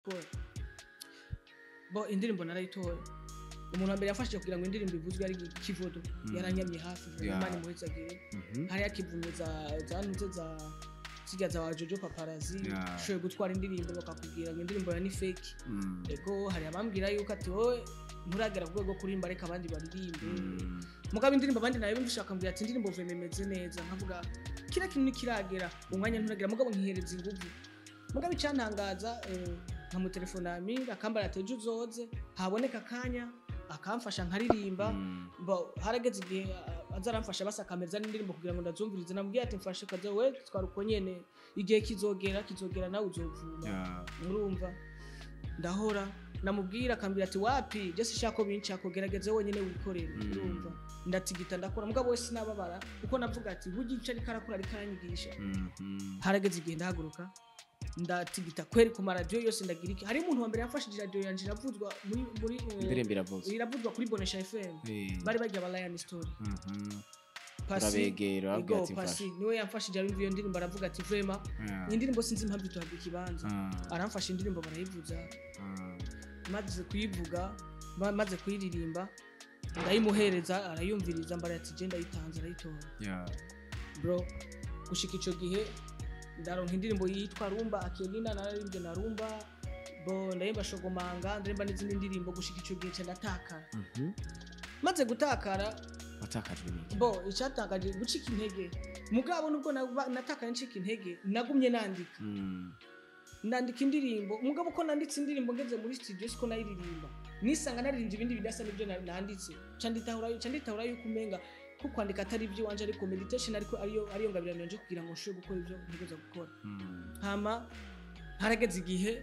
Gukora bo indirimbo narayitoye. Umuntu wa mbere yafashije kugira ngo indirimbo ivuzwe ari Kivodo. Yaranyamye hafi. Imana imuhezagire. Hariya Kivumye za ntuze za zirya za Jojo Paparazzi, ushoboye gutwara indirimbo bakakubwira ngo indirimbo ya ni fake. Ego, hari abambwira yuko ati: "Wowe nturagera ku rwego rwo kuririmba, reka abandi baririmbe." Mugabo indirimbo abandi nayo bumvisha bakambwira ati: "Indirimbo vraiment imeze neza." Nkavuga kila kintu ntikiragera, umwanya nturagera, mugabo nkihereza inguvu. Mugabo icyantangaza, nkamutelefona Amir, akambara ati: "Ejo uzoze." Haboneka akanya akamfasha nkaririmba. Bo harageze igihe aza aramfasha, basakameza n'indirimbo kugira ngo ndazumvirize. Namubwiye ati: "Mfashe kaza we twara uko nyene, igihe kizogera, kizogera nawe uzovuma." Murumva, ndahora namubwira akambwira ati: "Wapi, je sishaka ko bincako, gerageza wenyine wikorere." Urumva, ndatigita, ndakora, mugabo we sinababara kuko navuga ati: "Burya ico ariko arakora, ariko aranyigisha." Harageze igihe ndahaguruka, ndatigita kweri ku maradiyo yose, ndagira iki. Hari umuntu wa mbere yamfashije, radiyo yanje iravuzwa muri Indirimbo iravuze. Iravuzwa kuri Bonesha FM. Bari bagiye aba Lion Story. Pasi. Urabegera, urababwira Ego, ati: Pasi "Mfasha." niwe yamfashije. Arumva iyo ndirimbo aravuga ati: "Vraiment, iyi ndirimbo sinzi impamvu ituhabwa ikibanza." Aramfasha, indirimbo barayivuza. Maze kuyivuga, maze kuyiririmba, ndayimuhereza arayumviriza, mbara ati: "Je ndayitanze." Arayitora. Bro, gushika ico gihe ndaronka indirimbo yitwa Rumba Akelina, nararimbye na Rumba bo, ndayimba Shogomanga, ndarimba n'izindi ndirimbo. Gushika ico gihe ca ndatakara. Maze gutakara, Watakajwe n'iki? Bo icyatakaje gucika intege. Mugabo nubwo natakaye ncika intege, nagumye nandika. Ndandika indirimbo, mugabo uko nanditse indirimbo ngeze muri studio siko nayiririmba, nisanga naririmbye ibindi bidasa n'ibyo nanditse. Ca nditahura yuko umenga ko kwandika atari ibyo iwanje, ariko meditation ariko ariyo ngabirano yanje kugira ngo nshobore gukora ibyo ntegerezwa gukora. Hama harageze igihe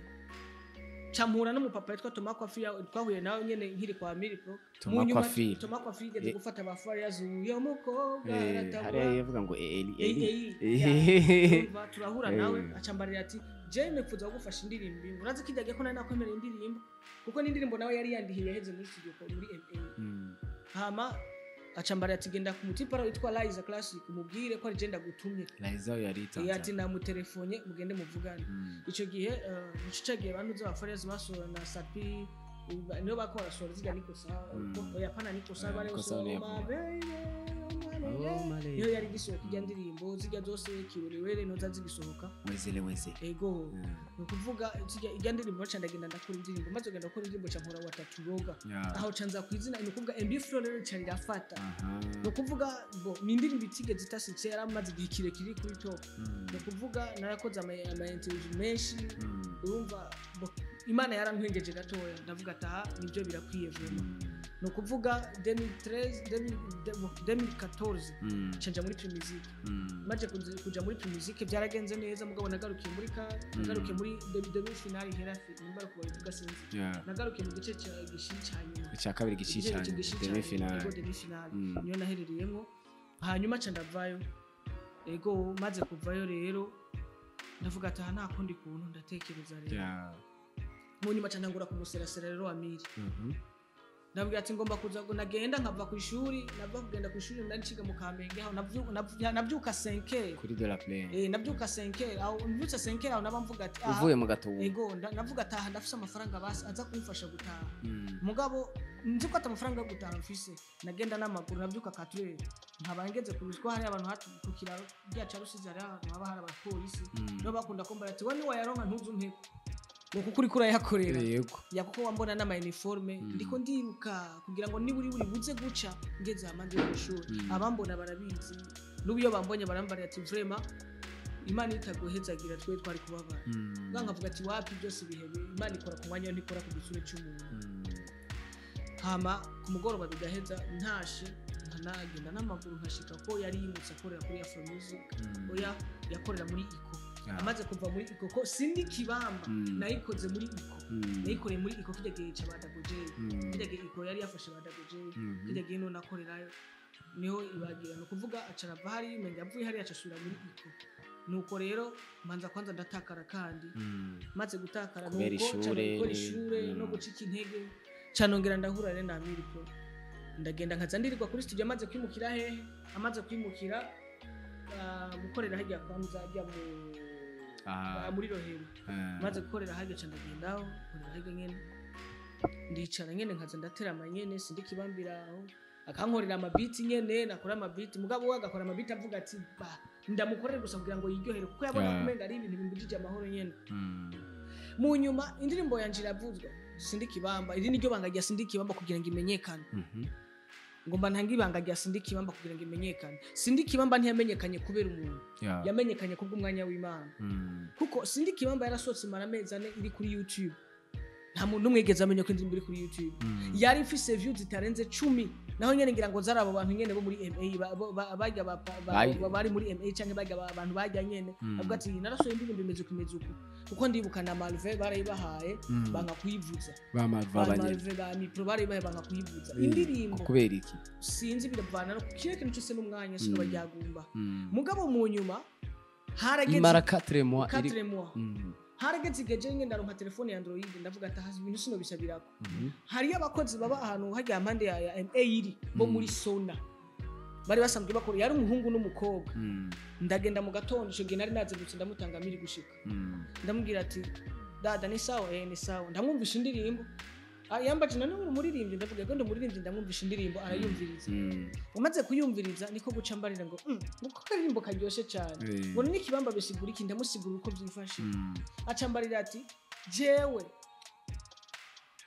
ca mpura n'umupapa yitwa Thomas Kwafira, twahuye nawe nyene nkiri kwa Miriko. Thomas Mu nyuma- Kwafira. Thomas Kwafira yigeze gufata ba Farious, uyo mukobwa aratabura. Hariya yavuga ngo Eli Eli. Eli, urumva, turahura nawe, acambarira ati: "Je nifuza kugufasha indirimbo imwe." Urazi ko ijya ko nari nakwemerera indirimbo, kuko n'indirimbo nawe yari yandihiye yaheze muri studio muri MA. Hama acambarira ati: "Genda ku mutipara witwa Liza Classic, umubwire ko ari je ndagutumye." Liza yari Eh, ati: "Namutelefone, mugende muvugane." Ico gihe, nico cagihe bantu z'aba Farious basohora na Sapi, niyo bako barasohora zirya Niko Sawa. Oya, pana Niko Sawa, bari Niko Sawa basohora niyo. My baby, oh my Oh, lady. my lady. Niyo yari gisohoka irya ndirimbo zirya zose, Kiwerewere noza zigisohoka. Wezele wezele. Ego, ni ukuvuga irya ndirimbo baca ndagenda ndakora indirimbo. Maze kugenda gukora indirimbo ca nkora Wataturoga. Aho ca nza kwizina, ni ukuvuga MB Flow rero ca rirafata. Ni ukuvuga bo ni indirimbo itigeze itasitse, yari amaze igihe kirekire kuri top. Ni ukuvuga narakoze ama interview menshi. Urumva bo, Imana yarantwengeje gatoya, ndavuga ati: "Aha nibyo birakwiye vraiment." Ni ukuvuga 2013, 2014 canja muri Primusic. Maze kuja muri Primusic byaragenze neza, mugabo nagarukiye muri ka nagarukiye muri demi finale ihera, nimba ariko babivuga sinzi. Nagarukiye mu gice ca gishiri ca nyuma. Icya kabiri gici Igice cyane. gishiri Demi ca nyuma, finale. Ego, demi finale. Niyo naherereyemo, hanyuma ca ndavayo. Ego, maze kuvayo rero ndavuga ati: "Aha nta kundi kuntu." Ndatekereza rero, mu nyuma ca ntangura kumuserasera rero Amiri. Ndabwira ati: "Ngomba kuza." Ngo nagenda nkava ku ishuri, nava kugenda ku ishuri, nari nshiga mu Kamenge aho, navyuka 5. Kuri de la plaine. Eh, navyuka 5. Aho mbyutse 5, aho naba mvuga ati: "Aha." Uvuye mu Gatumba. Ego, navuga ati: "Aha ndafise amafaranga basi aza kumfasha gutaha." Mugabo nzi ko ata amafaranga yo gutaha mfise, nagenda n'amaguru. Navyuka katurere, nkaba ngeze ku ruswa, hari abantu hatu ku kiraro rya ca Rusizi, hari ahantu haba hari abapolisi. Nibo bakunda kumbara ati: "We niwayaronka ntuze umpeko," ngo kuko uriko urayakorera. Ya, kuko wambona n'ama uniforme, ndiko ndiruka kugira ngo niburi buri buze guca ngeze hamande yo kw'ishuri. Abambona barabizi, n'ubu iyo bambonye barambarira ati: "Vraiment, Imana itaguhezagira twe twari kubabara." Bwa nkavuga ati: "Wapi, byose bihebe, Imana ikora ku mwanya, ntikora ku gitsure cy'umuntu." Hama ku mugoroba bigaheza, ntashe nkanagenda n'amaguru nkashika ko yari yimutse akorera kuri Afro Music. Oya, yakorera muri Iko. Amaze kuva muri Iko, ko sindi kibamba, nayikoze muri Iko. Nayikoreye muri Iko kijya gihe ca ba Double J. Kijya gihe Iko yari yafashe ba Double J. Kijya gihe none akorerayo niho ibagira, ni ukuvuga aca arava hariya, umenga avuye hariya aca asubira muri Iko. Nuko rero manza kwanza ndatakara kandi. Maze gutakara, Kubera nuko ca ishure. gukora ishure no gucika intege, ca nongera ndahura rero na Amiri Pro, ndagenda nkaza ndirirwa kuri studio. Amaze kwimukira hehe? Amaze kwimukira, gukorera hajya kwa Muzajya mu Muri Rohero. Maze gukorera harya, ca ndagendaho nkorera harya nyene, ndicara nyene, nkaza ndaterama nyene, sindikibambira aho, akankorera amabiti nyene, nakora amabiti, mugabo we agakora amabiti avuga ati ba ndamukorere gusa kugira ngo yiryohere, kuko yabona kumenga ari ibintu bimbujije amahoro nyene. Mu nyuma indirimbo yanje iravuzwa, Sindikibamba. Iri niryo banga rya Sindikibamba kugira ngo imenyekane. Ngomba ntange ibanga rya Sindikibamba kugira ngo imenyekane. Sindikibamba ntiyamenyekanye kubera umuntu, yamenyekanye kubw'umwanya w'Imana, kuko Sindikibamba yarasohotse, imara amezi 4 iri kuri YouTube, nta muntu n'umwe yigeze amenya ko indirimbo iri kuri YouTube. Yari ifise views zitarenze 10, naho nyene ngira ngo zari abo bantu nyene bo muri MA, barya bari muri MA, canke barya abantu barya nyene. Avuga ati narasohoye indirimbo imeze uku, imeze uku, kuko ndibuka na Malve barayibahaye, banga kuyivuza. Ba Malva Ba banyene. Malve, ba Mipro barayibahaye, banga kuyivuza indirimbo. Kubera iki? Sinzi, biravana no kiriya kintu cyose n'umwanya, sino baryagumba. Mugabo mu nyuma harageze Imara 4 mois iri 4 mois. Harageze igihe je ngenda ndaronka telefone ya Android, ndavuga ati hasi ibintu sino bisabirako. Hariyo abakozi baba ahantu hajya mpande ya MA iri bo muri Sona, bari basanzwe bakora, yari umuhungu n'umukobwa. Ndagenda mu gatondo, ico gihe nari nazindutse, ndamutanga miri gushika. Ndamubwira ati dada, ni sawa? Eh, ni sawa. Ndamwumvisha indirimbo. Ah, yambaje none uri umuririmbyi? Ndavuga ngo ndi umuririmbyi. Ndamwumvisha indirimbo, arayumviriza. Umaze kuyumviriza niko guca mbarira ngo nguko akaririmbo karyoshe cyane." Ngo n'ikibamba bisigura iki? Ndamusigura uko byifashe. Aca mbarira ati jewe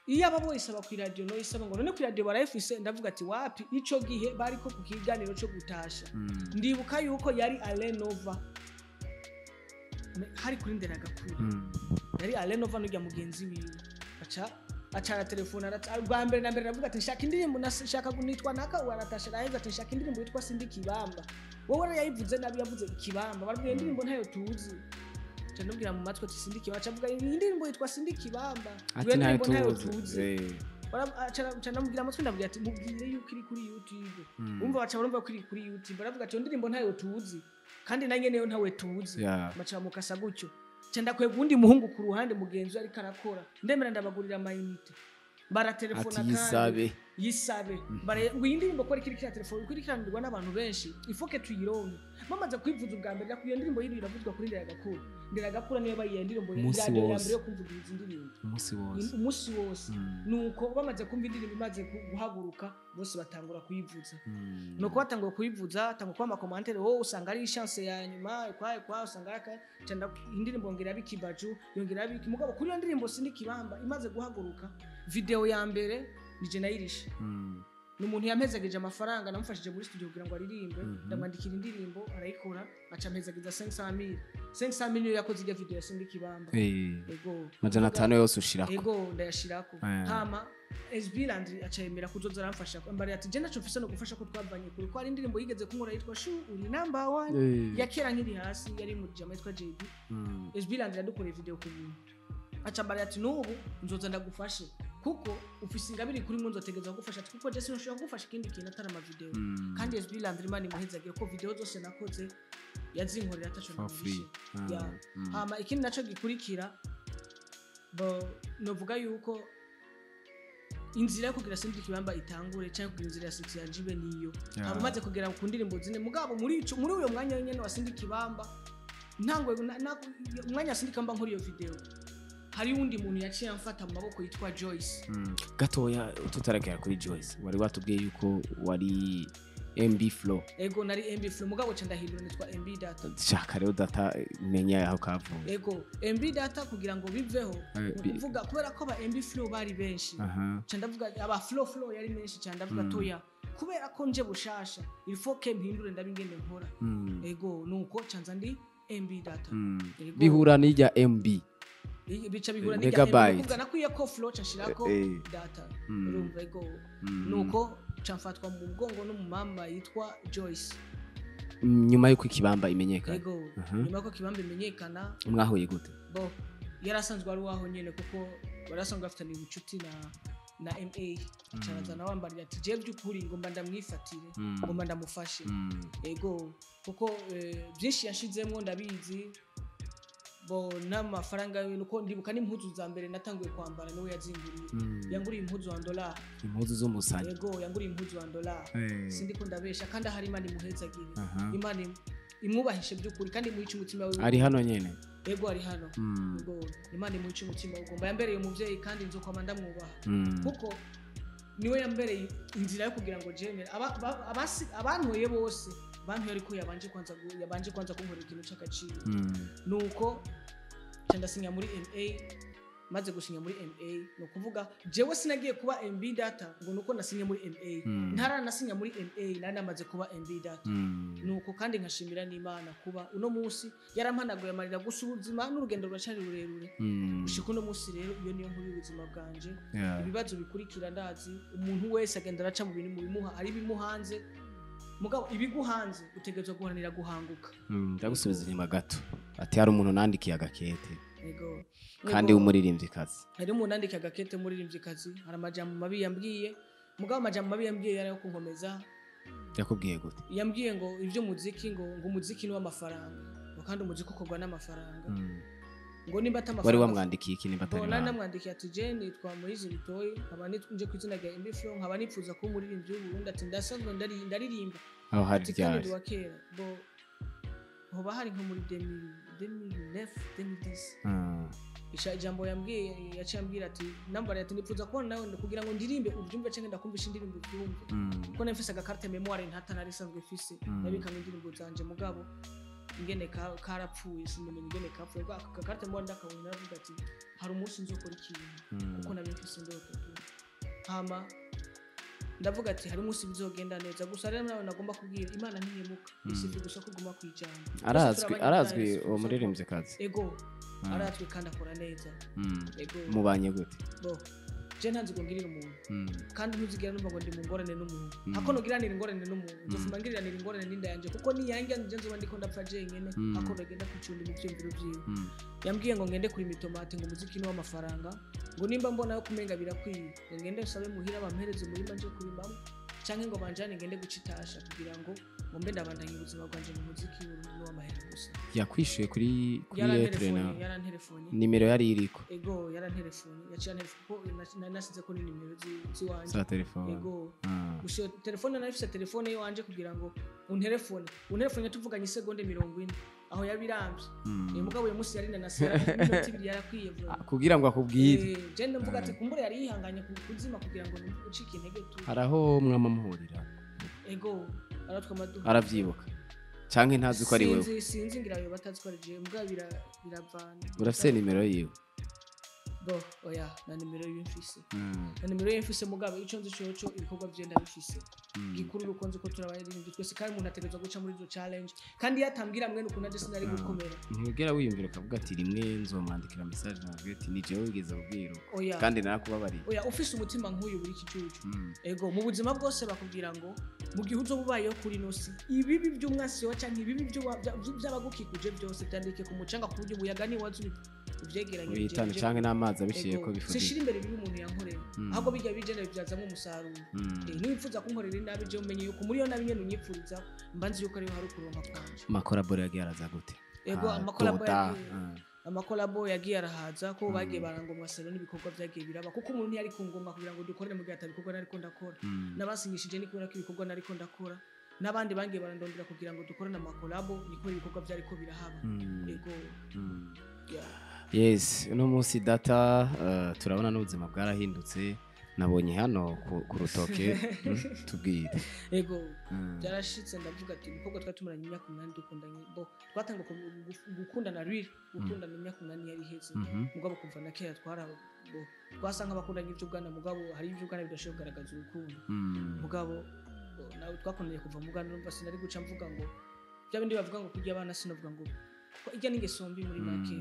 iyo aba boyisaba ku iradiyo no isaba. Ngo none ku iradiyo barayifise? Ndavuga ati wapi, ico gihe bariko ku kiganiro co gutasha. Ndibuka yuko yari Alenova, hari kuri Nderagakuru. Yari Alenova n'urya mugenzi wiwe, aca acara telefone, bwa mbere na mbere aravuga ati nshaka indirimbo, nshaka nitwa naka, aratasha, araheza ati nshaka indirimbo yitwa Sindi Kibamba. Wowe rero yayivuze nabi, yavuze ikibamba. Barabwira indirimbo ntayo tuzi. Nca ndabwira mu matwi ati Sindi Kibamba. Aca avuga iyi ndirimbo yitwa Sindi Kibamba. Ati Iyo ntayo ndirimbo ntayo tuzi. tuzi. Aca ndamubwira amatwi, ndabwira ati mubwire yuko iri kuri YouTube. Umva, baca barumva ko iri kuri YouTube, baravuga ati iyo ndirimbo ntayo tuzi, kandi na nyeneyo ntawe tuzi. Baca bamukasa gutyo. Nca ndakwega uwundi muhungu ku ruhande, mugenzi we ariko arakora, ndemera ndabagurira amayinite, baratelefona. Ati Kandi yisabe. Yisabe. Ngo iyi ndirimbo ko ariko iriko telefone, ko iriko iranirwa n'abantu benshi, ifoke tuyironke. Bamaze kwivuza ubwa mbere, iyo ndirimbo yiri iravuzwa kuri Nderagakura. Nderagakura niyo yabaye iyo ndirimbo Umunsi iradiyo ya wose. mbere yo kumvugiriza indirimbo. Umunsi wose. Umunsi wose. Nuko bamaze kumva indirimbo imaze guhaguruka, bose batangura kuyivuza. Nuko batanguye kuyivuza, tangura kuba ama commentaires, wowe usanga ari chance ya nyuma kwa usanga ari canda indirimbo yongera bikibaju, yongera biki. Mugabo kuri iyo ndirimbo Sindi Kibamba imaze guhaguruka, video ya mbere nije nayirishe. Ni umuntu yampezageje amafaranga, namufashije muri studio kugira ngo aririmbe. Ndamwandikira indirimbo, arayikora, aca ampezagiza 500,000. 500,000 niyo yakoze ijya video ya Sindi Kibamba. Ego. 500 yose ushirako? Ego, ndayashirako. Hama SB Landry aca yemera kuzoza aramfasha, ambariye ati je naco mfise no gufasha, ko twavanye kure, ko hari indirimbo yigeze kunkora yitwa Shu uri number one, ya kera nkiri hasi, yari mu jama yitwa JB. SB Landry yadukoreye video ku buntu, aca ambariye ati n'ubu nzoza ndagufashe kuko ufise ingabire kuri mwe, nzotegeza kugufasha, ati kuko je sinshobora kugufasha ikindi kintu atari ama video. Kandi SB Landry, Imana imuhezagiye, ko video zose nakoze yazinkorera ataco For free. namurishe. Ya. Hama ikindi naco gikurikira, bo novuga yuko inzira yo kugira Sindi Kibamba itangure cyangwa kugira inzira ya success yanje ibe niyo. Hama maze kugera ku ndirimbo zine, mugabo muri ico, muri uyo mwanya nyene wa Sindi Kibamba, ntangwe umwanya wa Sindi Kibamba nkora iyo video, hari undi muntu yaciye amfata mu maboko yitwa Joyce. Gatoya tutaragera kuri Joyce, wari watubwiye yuko wari MB Flow. Ego, nari MB Flow, mugabo ca ndahindura nitwa MB Data. Shaka rero data menya aho kavuye. Ego, MB Data kugira ngo biveho, ni ukuvuga kubera ko aba MB Flow bari benshi, ca ndavuga aba flow flow yari menshi cyane, ndavuga toya, kubera ko nje bushasha, il faut que mpindure, ndabe ingene nkora. Ego, nuko canza ndi MB Data. Ego. Bihura n'irya MB. Bica bihura n'irya MB, Megabyte. kuvuga nakwiye ko flow ca nshirako data. Urumva, ego. Nuko ca mfatwa mu mugongo n'umumama yitwa Joyce. Nyuma y'uko ikibamba imenyekana? Ego. Nyuma yuko kibamba imenyekana. Mwahuye gute? Bo yari asanzwe ari uwaho nyene, kuko bari asanzwe bafitaniye ubucuti na MA, caraza nawe ambarira ati jewe by'ukuri ngomba ndamwifatire, ngomba ndamufashe. Ego, kuko byinshi yashizemwo ndabizi, bo n'amafaranga yiwe, nuko ndibuka n'impuzu za mbere natanguye kwambara niwe yazinguriye. Yanguriye impuzu wa dollar. Impuzu z'umusanyi. Ego, yanguriye impuzu wa dollar. Sindiko ndabesha, kandi ahari Imana imuhezagire. Imana imwubahishe by'ukuri kandi imuhice umutima we. Ari hano nyene? Ego, ari hano. Ego, Imana imuhice umutima ugomba. Yambereye umuvyeyi kandi nzokwama ndamwubaha, kuko niwe yambereye inzira yo kugira ngo jemere abantoye bose bantoye, ariko yabanje kwanza kunkorera ikintu c'agaciro. Nuko nca ndasinya muri MA. Maze gusinya muri MA, ni ukuvuga jewe sinagiye kuba MB Data ngo nuko nasinye muri MA. Ntaranasinya muri MA nari namaze kuba MB Data. Nuko kandi nkashimira n'Imana kuba uno munsi yarampanaguye amarira. Gusa ubuzima n'urugendo ruracari rurerure. Gushika uno munsi rero, iyo niyo nkuru y'ubuzima bwanje. Ibibazo bikurikira, ndazi umuntu wese agenda araca mu bintu mu bimuha, ari ibimuhanze, mugabo ibiguhanze utegerezwa guharanira guhanguka. Ndagusubiza inyuma gato, ati hari umuntu nandikiye agakete Ego. kandi Ego. w'umuririmvyikazi. Hari umuntu andika agakete, umuririmvyikazi. Hari amajambo mabi yambwiye, mugabo amajambo mabi yambwiye yari ayo kunkomeza. Yakubwiye gute? Yambwiye ngo ivy'umuziki, ngo umuziki ni w'amafaranga, ngo kandi umuziki ukorwa n'amafaranga, ngo nimba ata Wari amafaranga. wamwandikiye iki nimba atari Bo, nari banga? namwandikiye ati: "Je nitwa Moise Bitoyi, nkaba nje ku izina rya MB Flow, nkaba nipfuza kuba umuririmbyi w'Uburundi." Ati: "Ndasanzwe ndaririmba." Aho hari Ati kandi ryari? ndi wa kera. Bo, hoba hari nko muri 2009, 2010. Ijambo yambwiye, yaciye ambwira ati, nambara ati: "Nipfuza kubona nawe kugira ngo ndirimbe ubyumve, canke ndakumvisha indirimbo ubyumve." Kuko nari mfise agacarte mémoire ntata nari isanzwe mfise, nabikamo indirimbo zanje, mugabo ingene karapfuye sinamenye ingene kapfuye. Ako gacarte mémoire ndakabonye naravuga ati: "Hari umunsi nzokora ikintu." Kuko nari mfise indoto tu. Hama ndavuga ati: "Hari umunsi bizogenda neza." Gusa rero nawe nagomba kubwira, Imana ntihemuka, isifi gusa kuguma kwijambo. Arazwi, arazwi uwo muririmvyikazi? Ego, arazwi kandi akora neza. Ego. Mubanye gute? Bo, je ntanzi ngo ngirire umuntu, kandi ntuzigera numva ngo ndi mu ngorane n'umuntu. Hako nogiranira ingorane n'umuntu, nzofuma ngiriranira ingorane n'inda yanje, kuko niyange nje nzoba ndiko ndapfa jenyene. Hako nogenda kwicundi mu vyiyumviro vyiwe. Yambwiye ngo ngende kurima itomate, ngo umuziki ni w'amafaranga, ngo nimba mbona yo kumenga birakwiye, ngo ngende nsabe muhira bampereze umurima nje kurimamo, canke ngo banjane ngende guca itasha, kugira ngo mbe ndabandanya ubuzima bwanje mu muziki w'Uburundi n'uw'amahera gusa. Yakwishuye kuri lettre na Yarantelefone, yarantelefone. Nimero yari iriko? Ego, yarantelefone, yaciye antelefone kuko nari nasize ko ni nimero ziwanje. Za telefone? Ego. Gusa iyo telefone nari mfise telefone yiwanje kugira ngo unterefone tuvuganye isegonde 40, aho yabiramvye. Mugabo uyu munsi yari nanasi iminota 2 yarakwiye vuba. Ah, kugira ngo akubwire. Je ndavuga ati kumbura yari yihanganye kuzima kugira ngo ucike intege tu. Hari aho mwama muhurira? Ego, aratwa amaduha. Aravyibuka canke ntazi ko ari wewe? Sinzi, ngira yo batazi ko ari jewe, mugabo biravana. Urafise nimero yiwe? Bo, oya, na nimero yiwe mfise, na nimero yiwe mfise, mugabo ico nzi coco ibikorwa vye ndabifise. Gikuru uko nzi ko turabaririmbyi twese, kandi umuntu ategerezwa guca muri izo challenge, kandi iyo atambwira mwene ukuntu aje sinari gukomera. Ntiwigera wiyumvira ukavuga ati rimwe nzomwandikira message nabwira ati ni jewe wigeze kubwira uko Oya. kandi narakubabariye? Oya, ufise umutima nk'uyu buri kijuju. Ego, mu buzima bwose bakubwira ngo mu gihe uzoba ubayeho kuri ino si, ibibi by'umwasi wawe canke ibibi by'abagukikuje byose byandike ku mucanga, ku buryo umuyaga niwaza uvyegeranye. Ubihitane canke n'amazi abishiyeko bifudika. Sinshira imbere ibibi umuntu yankorera, ahubwo bijya bijenda bibyazamwo umusaruro. Niwifuza kunkorera inabi, je umenye yuko muri iyo nabi nyene unyipfuriza, mba nzi yuko ariho hari ukuronka kwanje. Amacollabo yagiye araza gute? Ego, Ah, amacollabo Tota, amacollabo yagiye arahaza ko bagiye barangomwa sero n'ibikorwa byagiye biraba, kuko umuntu ntiyari ku ngoma kugira ngo dukorere mu gihe atabikorwa nariko ndakora. Nabasinyishije ni kubera ko ibikorwa nariko ndakora, n'abandi bangiye barandondera kugira ngo dukorane amacollabo ni kubera ibikorwa byariko birahaba. Ego. Yeah. Yes, uno munsi Data, turabona n'ubuzima bwarahindutse, nabonye hano ku rutoke. Tubwire. Ego, byarashitse ndavuga ati umukobwa twari tumaranye imyaka 8 dukundanye, bo twatanga gukundana riri gukundana imyaka 8 yari iheze. Mugabo kuva na kera twara bo twasa nk'abakundanye ivy'ubwana, mugabo hari ivy'ubwana bidashoboye kugaragaza urukundo. Mugabo bo, nawe twakundanye kuva mu bwana, urumva sinari guca mvuga ngo bya bindi bavuga ngo kurya abana, sinavuga ngo kuko ijya n'ingeso mbi muri make.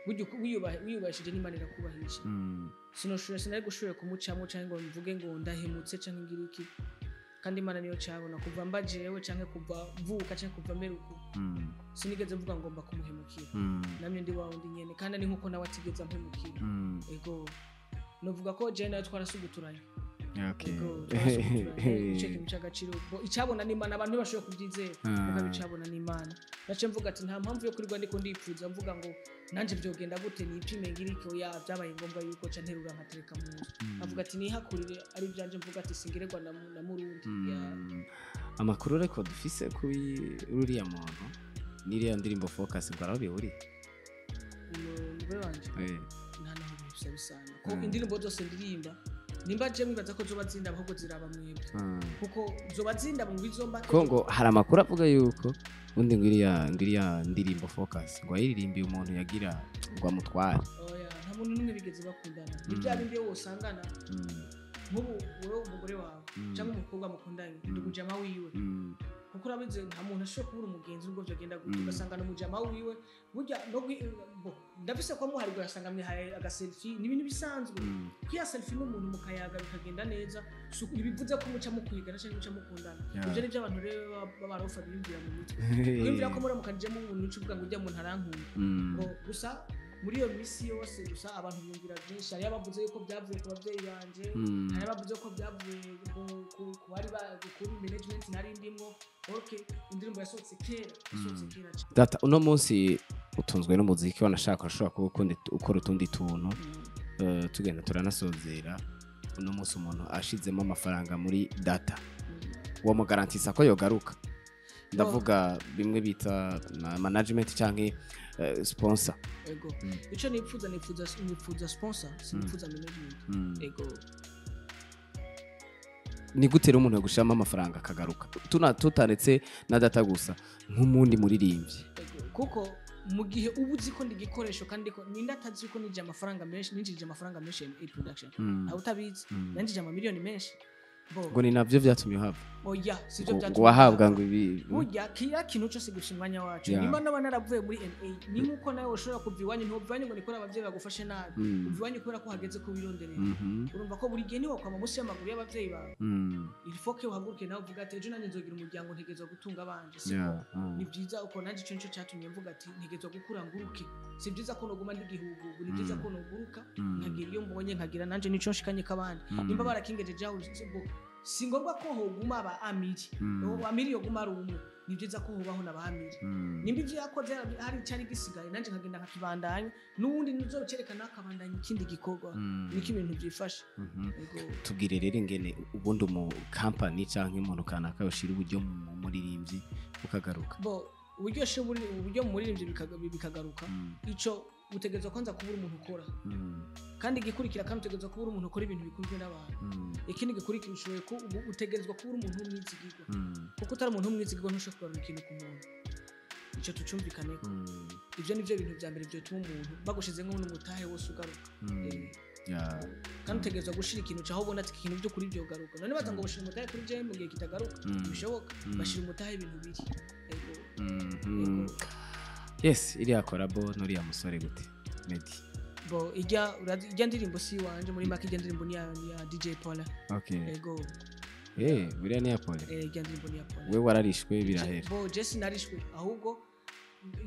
Burya wiyubahishije n'Imana irakubahisha. Sinari gushobora kumucamo canke ngo mvuge ngo ndahemutse canke ngira iki, kandi Imana niyo cabona kuva mba jewe canke kuva mvuka canke kuva meruko. Sinigeze mvuga ngo mba kumuhemukira. Namye ndi wawe ndi nyene, kandi ni nkuko nawe atigeze ampemukira. Ego, novuga ko jewe nawe twarasuguturanye. Ego, twarasuguturanye, ico kintu c'agaciro. Bo, icabona n'Imana, abantu ntibashobora kubyizera. Mugabo icabona n'Imana, nace mvuga ati nta mpamvu yo kurirwa ndiko ndipfuza mvuga ngo nanje vyogenda gute nipime ngira iki. Oya, byabaye ngombwa yuko ca nterura nkatereka mu nzu, avuga ati nihakurire ari ivyanje, mvuga ati singiregwa na, na murundi. Yeah. Amakuru ariko dufise kuri ruriya muntu n'iriya ndirimbo Focus ngo araho bihuriye. Umugore wanje? Eh. Nta naho bisa bisana ko indirimbo zose ndirimba, nimba je mwibaza ko zoba zindaba, ahubwo ziraba mwebwe, kuko zoba zindaba mu bizomba. Ko ngo hari amakuru avuga yuko ubundi ngo iriya ndirimbo Focus ngo yayiririmbiye umuntu yagira ngo amutware. Oya, nta muntu n'umwe bigeze bakundana. Ni bya bindi iyo wosangana nk'ubu wowe umugore wawe cyangwa umukobwa mukundanye ndi umujama wiwe, kuko urabizi nta muntu ashobora kubura umugenzi nubwo byagenda gutyo, ugasanga ni umujama wiwe. Burya no bo, ndafise ko muhari ugasanga mwihaye agaselfie, ni ibintu bisanzwe. Kwiha selfie n'umuntu mukayaga bikagenda neza, ntibivuze ko muca mukwigana cyangwa muca mukundana. Ibyo ni byo abantu rero b'abarofa biyumvira mu mitwe, biyumvira ko muramukanijemo umuntu uca uvuga ngo ujya muntu arankunda. Ngo gusa muri iyo misi yose gusa abantu biyumvira byinshi. Hariyo abavuze yuko byavuye ku babyeyi banje, hari abavuze ko byavuye ku bari kuri management nari ndimwo. Okay, indirimbo yasohotse kera, yasohotse kera cyane. Data, uno munsi utunzwe n'umuziki, wanashaka urashobora kuba ukora utundi tuntu. Tugenda turanasozera, uno munsi umuntu ashizemo amafaranga muri Data, uwo mugarantisa ko yogaruka? Ndavuga bimwe bita na management canke sponsor. Ego. Ico nifuza sponsor, sinifuza management. Ego. Ni gute rero umuntu yagushiramo amafaranga akagaruka? Tuna tutaretse na Data gusa, nk'umundi muririmbyi. Ego, kuko mu gihe uba uzi ko ndi igikoresho, kandi ko ninde atazi ko ninjije amafaranga menshi, ninjije amafaranga menshi ya MA Production? Ntawe utabizi. Ninjije amamiliyoni menshi bo. Ngo ni navyo vyatumye uhava? Oya, sivyo. Ngo Byatumye wahabwa mpava. ngo ibi. Burya kiriya kintu cyose gifite umwanya wacu. Nimba naba naravuye muri MA, ni nkuko nawe ushobora kuva iwanyu. Ntuva iwanyu ngo nikore ababyeyi bagufashe nabi. Uva iwanyu kubera ko hageze ko wironderera. Urumva ko buri gihe ntiwokwama munsi y'amaguru y'ababyeyi bawe. Il faut que uhaguruke nawe uvuga ati: "Ejo nanjye nzogira umuryango, ntegerezwa gutunga abanje." Siko? Yeah. Ni byiza uko. Nanjye icyo nicyo cyatumye mvuga ati ntegerezwa gukura nguruke. Si byiza ko noguma ndi igihugu, ni byiza ko noguruka, nkagira iyo mbonye, nkagira nanjye nico nshikanye k'abandi. Nimba barakingejeje aho, si ngombwa ko hoguma aba Amiri. Amiri yoguma ari umwe. Ni byiza ko hubaho na ba Amiri. Nimba ibyo yakoze hari icyari gisigaye, nanjye nkagenda nkakibandanya, n'uwundi nzocerekana akabandanya ikindi gikorwa. Niko ibintu byifashe. Ego. Tubwire rero ingene ubundi umu company canke umuntu kanaka yoshira uburyo mu muririmbyi ukagaruka. Bo, uburyo uburyo mu muririmbyi bikagaruka, ico utegerezwa kwanza kubura umuntu ukora, kandi igikurikira kandi utegerezwa kubura umuntu ukora ibintu bikunzwe n'abantu. Ikindi gikurikira, ushoboye ku utegerezwa kubura umuntu w'umwizigirwa, kuko utari umuntu w'umwizigirwa ntushobora kugarura ikintu ku muntu. Ico tucumvikaneko. Ivyo nivyo bintu vya mbere vyotuma umuntu bagushizemo n'umutahe wose ugaruka. Kandi utegerezwa gushira ikintu caho ubona ati iki kintu by'ukuri vyogaruka. None baza ngo bashira umutahe kuri jewe mu gihe kitagaruka? Bishoboka. Bashira umutahe ibintu biri. Ego. Ego. Yes, iriya collabo n'uriya musore gute, Meddy? Bo, ijya ijya ndirimbo si iwanje. Muri make, ijya ndirimbo ni ya DJ Paula. Ego. Buriya ni iya Paul? Eh, ijya ndirimbo ni ya Paula. We wararishwe birahera? Bo, je sinarishwe, ahubwo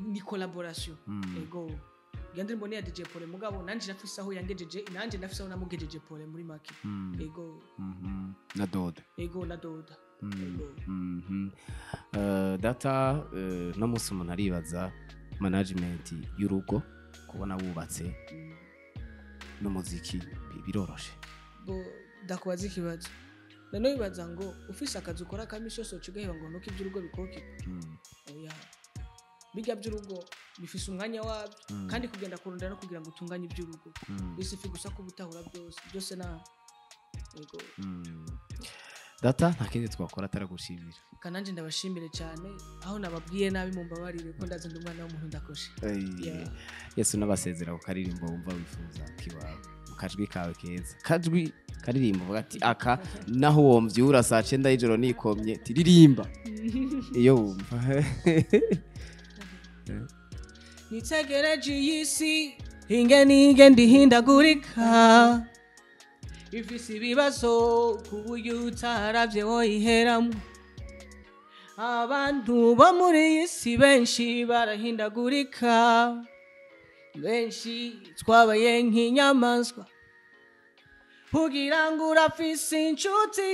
ni collaboration. Ego, ijya ndirimbo ni ya DJ Paul, mugabo nanje nafise aho yangejeje, nanje nafise aho namugejeje Paul, muri make. Ego. Na Doda? Ego, na Doda. Ego. Data, no munsi umuntu aribaza management y'urugo, kubona wubatse n'umuziki biroroshe? Bo, ndakubaza ikibazo. None wibaza ngo ufise akazi ukora ka misi yose uca ugaheba ngo nuko iby'urugo bikokipa? Oya, bijya by'urugo bifise umwanya wabyo, kandi kugenda kurondera no kugira ngo utunganye iby'urugo bisifi gusa kuba utahura byose byose na yego. Data, nta kindi twakora ataragushimira. Kananje ndabashimire cyane. Aho nababwiye nabi mumbabarire, ko ndazi ndi umwana w'umuntu, ndakoshe. Yeah. Yesu, n'abasezera ku karirimbo wumva wifuza kiwawe mu kajwi kawe keza, kajwi karirimbo uvuga ati aka naho womvyura saa cenda y'ijoro nikomye tiririmba iyo wumva. Nitegereje iyi si ingene igenda ihindagurika, ifise ibibazo ku buryo utaravye woyiheramo. Abantu bo muri iyi si benshi barahindagurika, benshi twabaye nk'inyamaswa, kugira ngo urafise inshuti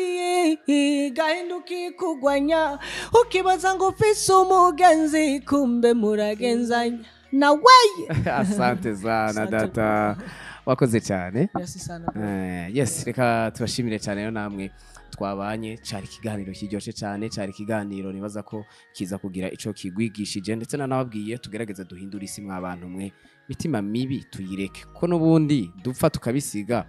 igahinduka ikugwanya, ukibaza ngo ufise umugenzi, kumbe muragenzanya naweye. Asante sana. Asante. Data, wakoze cyane. Merci sana, bro. Yes, reka tubashimire cyane rero namwe. Twabanye, cari ikiganiro kiryoshe cyane, cari ikiganiro nibaza ko kiza kugira ico kigwigishije, ndetse nanababwiye tugerageze duhindure isi mwabantu mwe, mitima mibi tuyireke ko n'ubundi dupfa tukabisiga.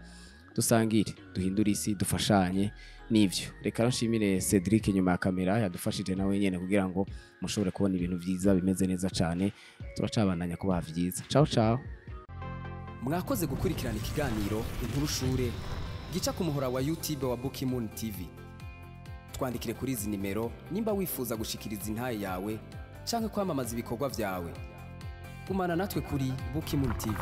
Dusangire, duhindure isi, dufashanye nivyo. Reka nshimire Cedric inyuma ya kamera yadufashije nawe nyene kugira ngo mushobore kubona ibintu vyiza bimeze neza cyane. Turacabandanya kubaha vyiza. Ciao ciao. Mwakoze gukurikirana ikiganiro Inkuru Shure gica ku muhora wa YouTube wa Bookimoon TV. Twandikire kuri izi nimero nimba wifuza gushikiriza intahe yawe canke kwamamaza ibikorwa vyawe. Gumana natwe kuri Bookimoon TV.